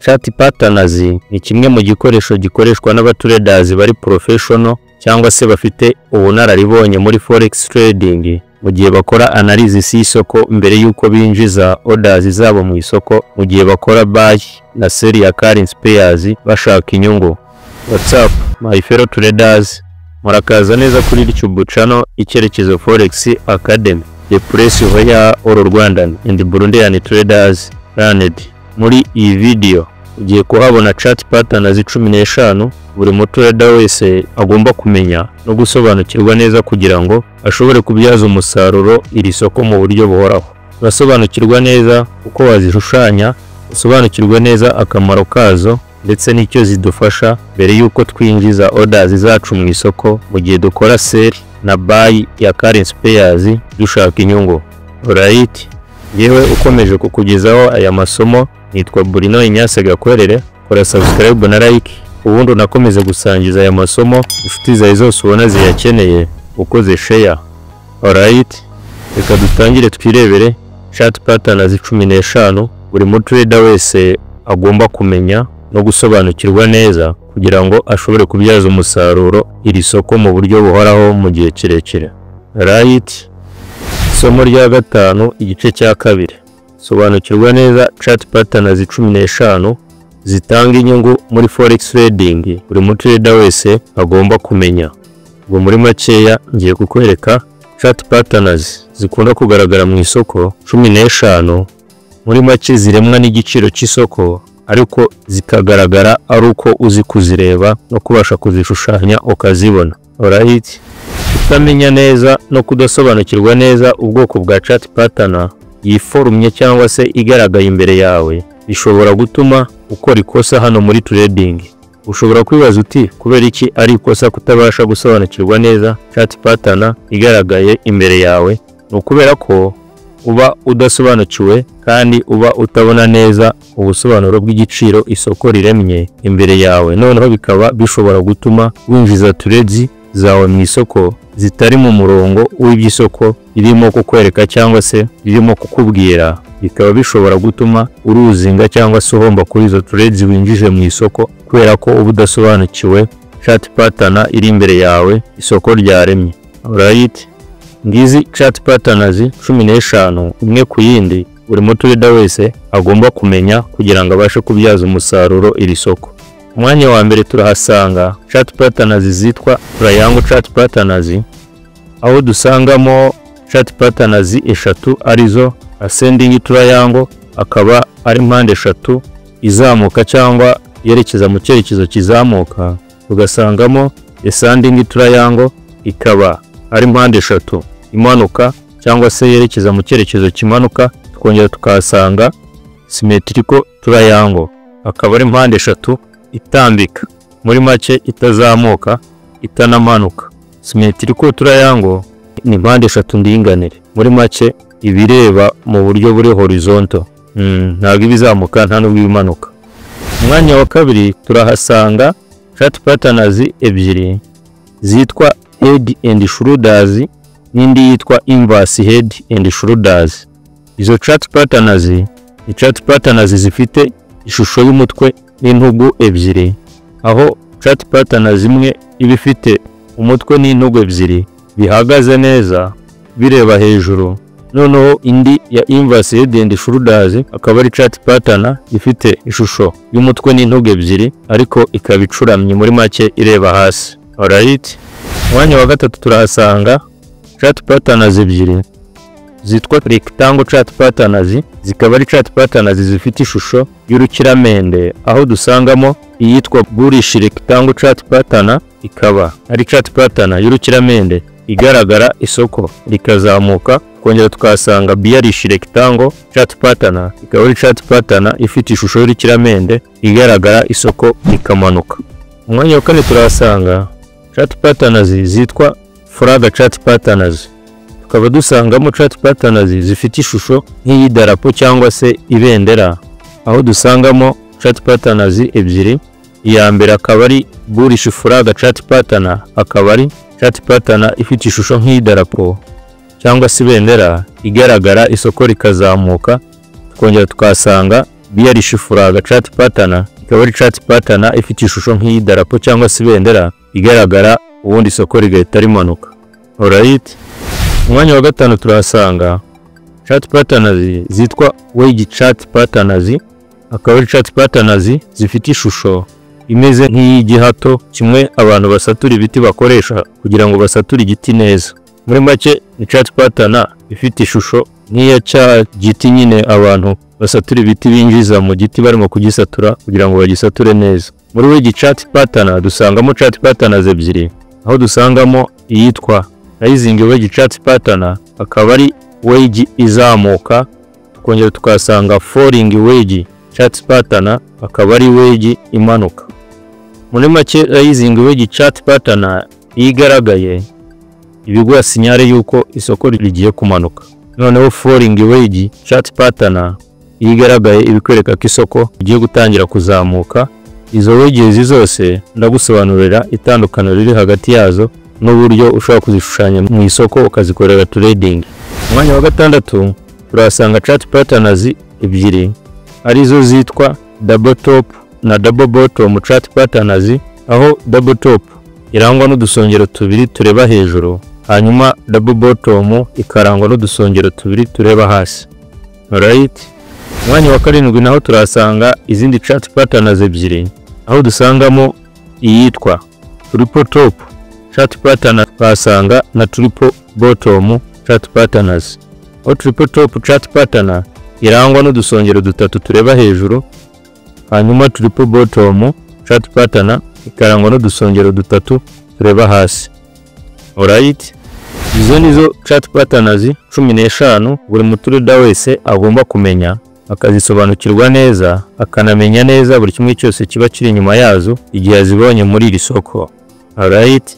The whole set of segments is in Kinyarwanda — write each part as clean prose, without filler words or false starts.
Chart patterns ni kimwe mu gikoresho gikoreshwa n'abatraders bari professional cyangwa se bafite ubunararibonye muri forex trading, mu gihe bakora analysis y'isoko mbere y'uko binjiza orders zabo mu isoko, mu gihe bakora buy na sell ya currency pairs bashaka inyungu. What's up, my fellow traders? Murakaza neza kuri YouTube channel Icyerekezo Forex Academy, the place where all Rwandan and Burundian traders learned. Muri iyi video ugiye kuhabona chart patterns 15 buri mutrader wese agomba kumenya no gusobanukirwa neza kugira ngo ashobore kubyaza umusaruro iri soko mu buryo buhoraho. Urasobanukirwa neza uko wazishushanya, usobanukirwe neza akamaro kazo ndetse n'icyo zidufasha mbere y'uko twinjiza orders zacu mu isoko, mu gihe dukora sell na buy ya currency pairs dushaka inyungu. Alright, yewe ukomeje kukugezaho aya masomo nitwa Bruno Ignace Gakwerere. Kora subscribe na like, ubundi unakomeze gusangiza aya masomo inshuti zawe zose ubona ziyakeneye ukoze share. Alright, reka dutangire twirebere chart patterns 15 buri mutrader wese agomba kumenya no gusobanukirwa neza kugira ngo ashobore kubyaza umusaruro iri soko mu buryo buhoraho mu gihe kirekire. Right, isomo rya gatanu, igice cya kabiri. Sobanukirwa neza chart patterns 15 zitanga inyungu muri forex trading buri mutrader wese agomba kumenya. Ubwo muri makeya ngiye kukwereka chart patterns zikunda kugaragara mu isoko 15, muri make ziremwa n'igiciro cy'isoko, ariko zikagaragara ari uko uzi kuzireba no kubasha kuzishushanya ukazibona. Alright, kutamenya neza no kudasobanukirwa neza ubwoko bwa chart pattern yiforumye cyangwa se igaragaye imbere yawe bishobora gutuma ukora ikosa hano muri trading. Ushobora kwibaza uti: "Kubera iki ari ikosa kutabasha gusobanukirwa neza chart pattern igaragaye imbere yawe?" Ni ukubera ko uba udasobanukiwe kandi uba utabona neza ubusobanuro bw'igiciro isoko riremye imbere yawe, noneho bikaba bishobora gutuma winjiza trades zawe mu isoko zitari mu murongo w'iby'isoko ririmo kukwereka cyangwa se ririmo kukubwira, bikaba bishobora gutuma ulosinga cyangwa se uhomba kuri izo trades winjije mu isoko, kubera ko uba udasobanukiwe chart pattern iri imbere yawe isoko ryaremye. Alright, ngizi chart patterns 15 imwe ku yindi buri mutrader wese agomba kumenya kugira ngo abashe kubyaza umusaruro iri soko. Umwanya wa mbere turahasanga chart patterns zitwa triangle chart patterns, aho dusangamo chart patterns eshatu, arizo ascending triangle, akaba ari mpande eshatu izamuka cyangwa yerekeza mu cyerekezo kizamuka, tugasangamo descending triangle, ikaba ari mpande eshatu imanuka cyangwa se yerekeza mu cyerekezo kimanuka, tukongera tukahasanga symmetrical triangle, akaba ari mpande eshatu itambika, muri make itazamuka itanamanuka. Symmetrical triangle ni mpande eshatu ndinganire, muri make ibireba mu buryo buri horizontal, ntabwo iba izamuka, nta nubwo iba imanuka. Umwanya wa kabiri turahasanga chart patterns ebyiri zitwa head and shoulders n'indi yitwa inverse head and shoulders. Izo chart patterns ni chart patterns zifite ishusho y'umutwe n'intugu ebyiri, aho chart pattern zimwe iba ifite umutwe n'intugu ebyiri bihagaze neza bireba hejuru, noneho indi ya inverse head and shoulders akaba ari chart pattern ifite ishusho y'umutwe n'intugu ebyiri, ariko ikaba icuramye, muri make ireba hasi. Alright, umwanya wa gatatu turahasanga chart patterns ebyiri zitwa rectangle chart patterns, zikaba ari chart patterns zifite ishusho y'urukiramende, aho dusangamo iyitwa bullish rectangle chart pattern, ikaba ari chart pattern y'urukiramende igaragara isoko rikazamuka, kongera tukahasanga bearish rectangle chart pattern, ikaba ari chart pattern ifite ishusho y'urukiramende igaragara isoko rikamanuka. Umwanya wa kane turahasanga chart patterns zitwa flag chart patterns, tukaba dusangamo chart patterns zifite ishusho nk'iy'idarapo cyangwa se ibendera, aho dusangamo chart patterns ebyiri. Iya mbere akaba ari bullish flag chart pattern, akaba ari chart pattern ifite ishusho nk'iy'idarapo cyangwa se ibendera igaragara isoko rikazamuka, tukongera tukahasanga Bearish flag chart pattern, ikaba ari chart pattern ifite ishusho nk'iy'idarapo cyangwa se ibendera igaragara, ubundi isoko rigahita rimanuka. Alright, umwanya wa gatanu turahasanga chart patterns zitwa wedge chart patterns, akaba ari chart patterns zifite ishusho imeze nk'iy'igihato kimwe abantu basatura ibiti bakoresha kugira ngo basature igiti neza. Muri make ni chart pattern ifite ishusho nk'iya cya giti nyine abantu basatura ibiti binjiza mu giti barimo kugisatura kugira ngo bagisature neza. Muri wedge chart pattern dusangamo chart patterns ebyiri, aho dusangamo iyitwa rising wedge chart pattern, akaba ari wedge izamuka, tukongera tukasanga falling wedge chart pattern, akaba ari wedge imanuka. Muri make rising wedge chart pattern iyo igaragaye ibiguha signal y'uko isoko rigiye kumanuka. Noneho falling wedge chart pattern iyo igaragaye ibikwereka ko isoko rigiye gutangira kuzamuka. Izo wedges zose ndagusobanurira itandukaniro riri hagati yazo n'uburyo ushobora kuzishushanya mu isoko ukazikorera trading. Umwanya wa gatandatu turahasanga chart patterns ebyiri, arizo zitwa double top na double bottom chart patterns, aho double top irangwa n'udusongero tubiri tureba hejuru, hanyuma double bottom ikarangwa n'udusongero tubiri tureba hasi. Alright, umwanya wa karindwi naho turahasanga izindi chart patterns ebyiri, aho dusangamo iyitwa triple top chart pattern, tuhasanga na triple bottom chart patterns, aho triple top chart pattern irangwa n'udusongero dutatu tureba hejuru, hanyuma triple bottom chart pattern ikarangwa n'udusongero dutatu tureba hasi. Alright, izo nizo chart patterns 15 buri mutrader wese agomba kumenya, akazisobanukirwa neza, akanamenya neza buri kimwe cyose kiba kiri inyuma yazo igihe azibonye muri iri soko. Alright,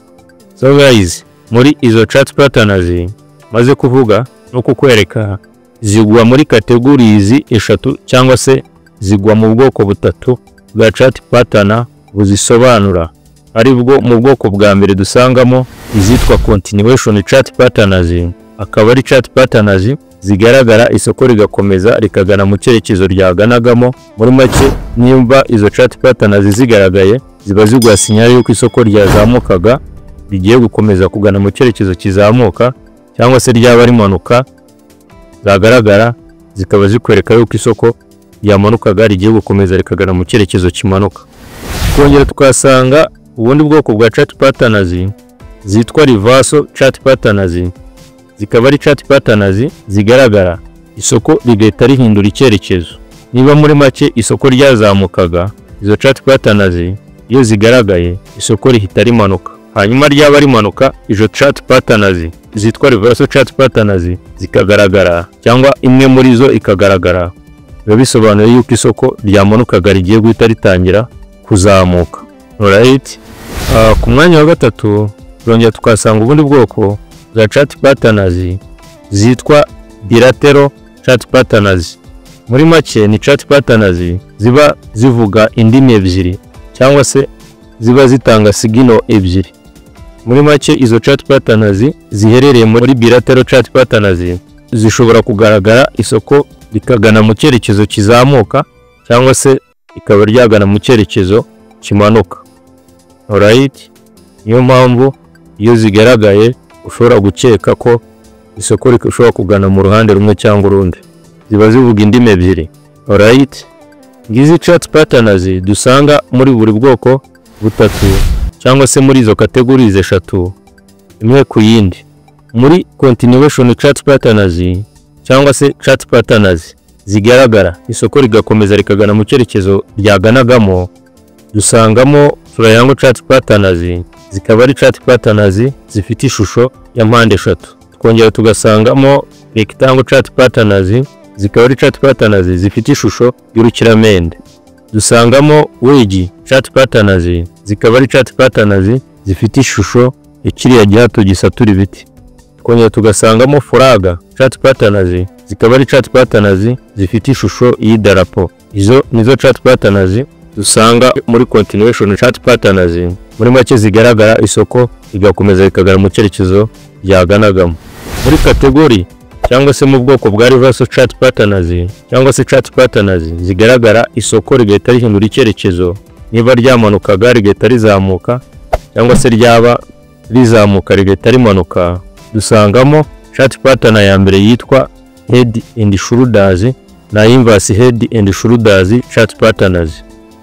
so guys, muri izo chart patterns maze kuvuga no kukwereka, zigwa muri categories eshatu cyangwa se zigwa mu bwoko butatu bwa chart pattern buzisobanura, ari bwo mu bwoko bwa mbere dusangamo izitwa continuation chart patterns, akaba ari chart patterns zigaragara isoko rigakomeza rikagana mu cyerekezo ryaganagamo. Muri make nimba izo chart patterns zigaragaye, ziba ziguha signal y'uko isoko ryazamukaga rigiye gukomeza kugana mu cyerekezo kizamuka, cyangwa se ryaba rimanuka zagaragara zikaba zikwereka yuko isoko ryamanukaga rigiye gukomeza rikagana mu cyerekezo kimanuka. Twongera tukasanga ubundi bwoko bwa chart patterns zitwa reversal chart patterns, zikaba ari chart patterns zigaragara isoko rigahita rihindura icyerekezo. Niba muri make isoko ryazamukaga, izo chart patterns iyo zigaragaye isoko rihita rimanuka, hanyuma ryaba rimanuka izo chart patterns zitwa reversal chart patterns zikagaragara cyangwa imwe muri zo ikagaragara, biba bisobanuye yuko isoko ryamanukaga rigiye guhita ritangira kuzamuka. Alright, ku mwanya wa gatatu turongera tukasanga ubundi bwoko bwa chart patterns zitwa bilateral chart patterns. Muri make ni chart patterns ziba zivuga indimi ebyiri cyangwa se ziba zitanga signal ebyiri. Muri make izo chart patterns ziherereye muri bilateral chart patterns zishobora kugaragara isoko rikagana mu cyerekezo kizamuka cyangwa se rikaba ryagana mu cyerekezo kimanuka. Alright, niyo mpamvu iyo zigaragaye ushobora gukeka ko isoko rishobora kugana mu ruhande rumwe cyangwa urundi, ziba zivuga indimi ebyiri. Alright, ngizi chart patterns dusanga muri buri bwoko butatu cyangwa se muri izo categories eshatu, imwe ku yindi. Muri continuation chart patterns cyangwa se chart patterns zigaragara isoko rigakomeza rikagana mu cyerekezo ryaganagamo, dusangamo triangle chart patterns, zikaba ari chart patterns zifite ishusho ya mpande eshatu. Twongera tugasangamo rectangle chart patterns, zikaba ari chart patterns zifite ishusho y'urukiramende. Dusangamo wedge chart patterns, zikaba ari chart patterns zifite ishusho ya kiriya gihato gisatura ibiti. Twongera tugasangamo flag chart patterns, zikaba ari chart patterns zifite ishusho y'idarapo. Izo nizo chart patterns dusanga muri continuation chart patterns, muri make zigaragara isoko rigakomeza rikagana mu cyerekezo ryaganagamo. Muri category Cyangwa se mu bwoko bwa reversal chart patterns, cyangwa se chart patterns zigaragara isoko rigahita rihindura icyerekezo, niba ryamanukaga rigahita rizamuka, cyangwa se ryaba rizamuka rigahita rimanuka, dusangamo chart pattern ya mbere yitwa head and shoulders na inverse head and shoulders chart patterns.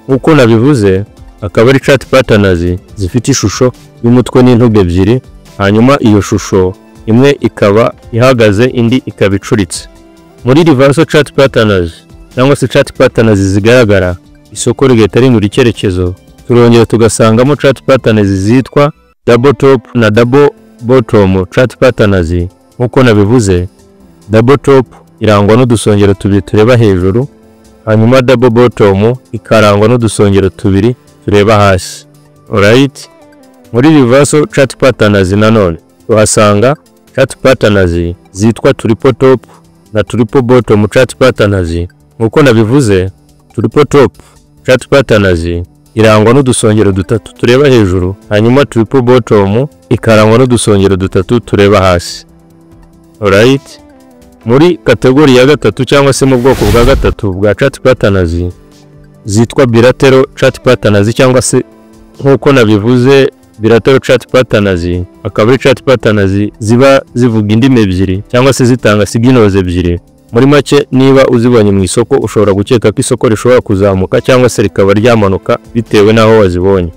Nk'uko nabivuze, akaba ari chart patterns zifite ishusho y'umutwe n'intugu ebyiri, hanyuma iyo shusho imwe ikaba ihagaze, indi ikaba icuritse. Muri reversal chart patterns, cyangwa se chart patterns zigaragara isoko rigahita rihindura icyerekezo, turongera tugasangamo chart patterns zitwa double top na double bottom chart patterns. Nk'uko nabivuze, double top irangwa n'udusongero tubiri tureba hejuru, hanyuma double bottom ikarangwa n'udusongero tubiri tureba hasi. Alright, muri reversal chart patterns nanone tuhasanga chart patterns zitwa triple top na triple bottom chart patterns. Nk'uko nabivuze, triple top chart patterns irangwa n'udusongero dutatu tureba hejuru, hanyuma triple bottom ikarangwa n'udusongero dutatu tureba hasi. Alright, muri category ya gatatu, cyangwa se mu bwoko bwa gatatu bwa chart patterns zitwa bilateral chart patterns, cyangwa se nk'uko nabivuze, bilateral chart patterns akaba ari chart patterns ziba zivuga indimi ebyiri, cyangwa se zitanga signals ebyiri. Muri make, niba uzibonye mu isoko, ushobora gukeka ko isoko rishobora kuzamuka cyangwa se rikaba ryamanuka bitewe n'aho wazibonye.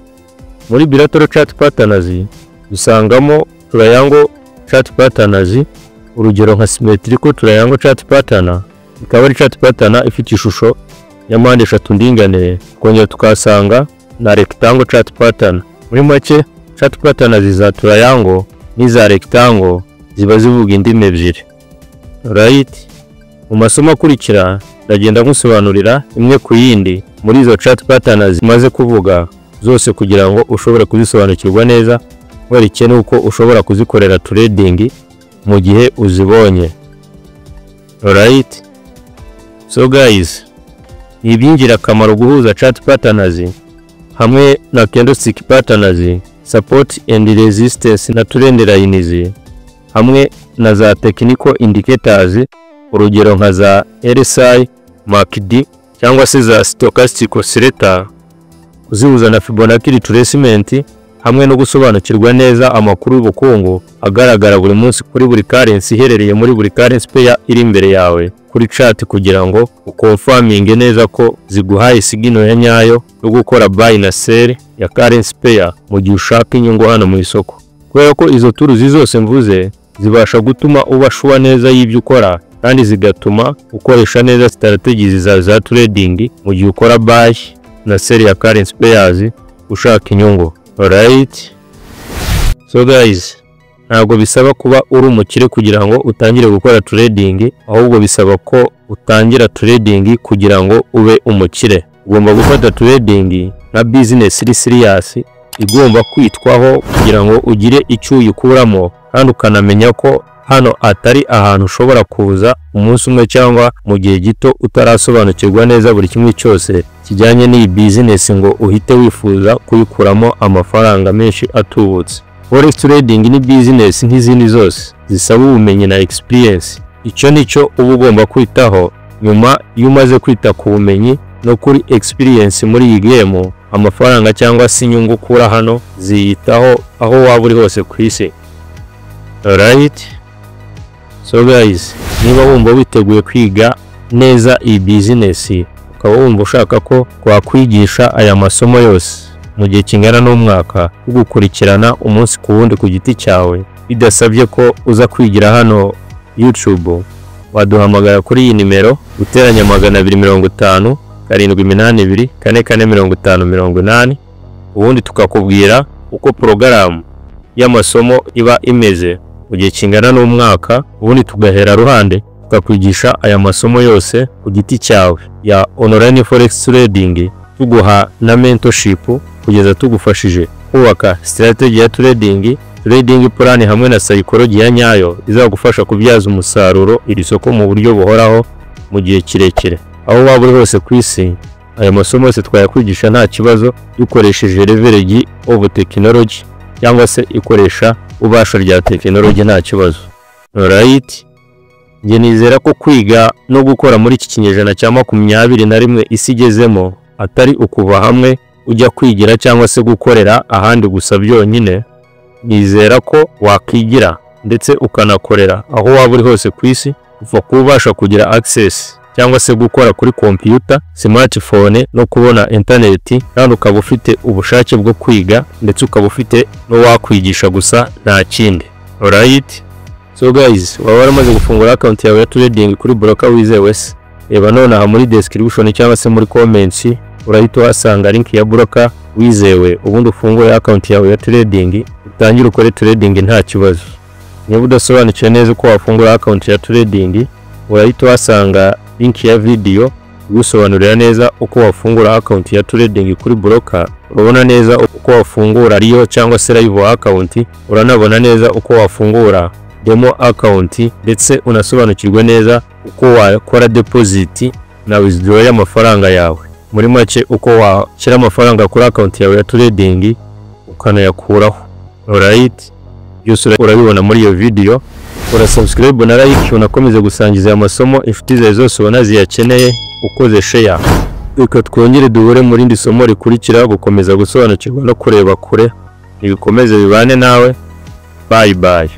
Muri bilateral chart patterns dusangamo triangle chart patterns, urugero nka symmetrical triangle chart pattern, ikaba ari chart pattern ifite ishusho ya mpande eshatu ndinganire. Twongera tukahasanga na rectangle chart pattern. Muri make, chart patterns za triangle n'iza rectangle ziba zivuga indimi ebyiri. Right, mu masomo akurikira ndagenda nkusobanurira imwe ku yindi muri izo chart patterns maze kuvuga zose, kugira ngo ushobore kuzisobanukirwa neza, werekeye n'uko ushobora kuzikorera trading mu gihe uzibonye. Alright, so guys, ni iby'ingirakamaro guhuza chart patterns hamwe na candlestick patterns, support and resistance na trend lines, hamwe na za technical indicators, urugero nka za RSI, MACD cyangwa se za stochastic oscillator, kuzihuza na Fibonacci retracement, hamwe no gusobanukirwa neza amakuru y'ubukungu agaragara buri munsi kuri buri currency iherereye muri buri currency pair iri imbere yawe kuri chart, kugira ngo uconfirminge neza ko ziguhaye signal ya nyayo yo gukora buy na sell ya currency pair mu gihe ushaka inyungu hano mu isoko, kubera ko izo tools zose mvuze zibasha gutuma uba sure neza y'ibyo ukora, kandi zigatuma ukoresha neza strategies zawe za trading mu gihe ukora buy na sell ya currency pairs ushaka inyungu. Alright, so guys, ntabwo bisaba kuba uri umukire kugira ngo utangire gukora trading, ahubwo bisaba ko utangira trading kugira ngo ube umukire. Ugomba gufata trading nka business iri serious, igomba kwitwaho kugira ngo ugire icyo uyikuramo, kandi ukanamenya ko hano atari ahantu ushobora kuza umunsi umwe cyangwa mu gihe gito utarasobanukirwa neza buri kimwe cyose kijyanye n'iyi business ngo uhite wifuza kuyikuramo amafaranga menshi atubutse. Forex trading ni business nk'izindi zose zisaba ubumenyi na experience. Icyo nicyo uba ugomba kwitaho. Nyuma iyo umaze kwita ku bumenyi no kuri experience muri iyi game, amafaranga cyangwa se inyungu ukura hano ziyitaho aho waba uri hose ku isi. Alright, so guys, niba wumva witeguye kwiga neza iyi business, ukaba wumva ushaka ko twakwigisha aya masomo yose mu gihe kingana n'umwaka, tugukurikirana umunsi ku wundi ku giti cyawe, bidasabye ko uza kwigira hano YouTube, waduhamagara kuri iyi nimero guteranya 250 782 44 50 80, ubundi tukakubwira uko porogaramu y'amasomo iba imeze mu gihe kingana n'umwaka, ubundi tugahera ruhande tukakwigisha aya masomo yose ku giti cyawe ya online forex trading, tuguha na mentorship kugeza tugufashije kubaka strategy ya trading, trading plan hamwe na psychology ya nyayo izagufasha kubyaza umusaruro iri soko mu buryo buhoraho mu gihe kirekire. Aho waba uri hose ku isi, aya masomo yose twayakwigisha nta kibazo, dukoresheje leverage of technology, cyangwa se ikoresha ubasha rya technology nta kibazo. Alright, Njye nizera ko kwiga no gukora muri iki kinyejana cya 21 isi igezemo atari ukuva hamwe ujya kwigira cyangwa se gukorera ahandi gusa byonyine. Nizera ko wakigira ndetse ukanakorera aho waba uri hose ku isi, uva kuba ubasha kugira access cyangwa se gukora kuri computer, smartphone no kubona internet, kandi ukaba ufite ubushake bwo kwiga ndetse ukaba ufite no wakwigisha gusa, nta kindi. Alright, so guys, waba waramaze gufungura account yawe ya trading kuri broker wizewe se? Reba nonaha muri description cyangwa se muri comments, urahita uhasanga link ya broker wizewe, ubundi ufungure account yawe ya trading, utangire ukore trading nta kibazo. Niba udasobanukiwe neza uko wafungura account ya trading, urahita uhasanga link ya video igusobanurira neza uko wafungura account ya trading kuri broker. Urabona neza uko wafungura real cyangwa se live account, uranabona neza uko wafungura demo account, ndetse unasobanukirwe neza uko wakora deposit na withdraw y'amafaranga yawe. Muri make, uko washyira amafaranga kuri account yawe ya trading ukanayakuraho. Alright, byose urabibona muri iyo video. Ura subscribe na like, unakomeze gusangiza aya masomo inshuti zawe zose ubona ziyakeneye ukoze share. Reka twongere duhure mu rindi somo rikurikira, gukomeza gusobanukirwa no kureba kure. Nibikomeze bibane nawe. Bye bye.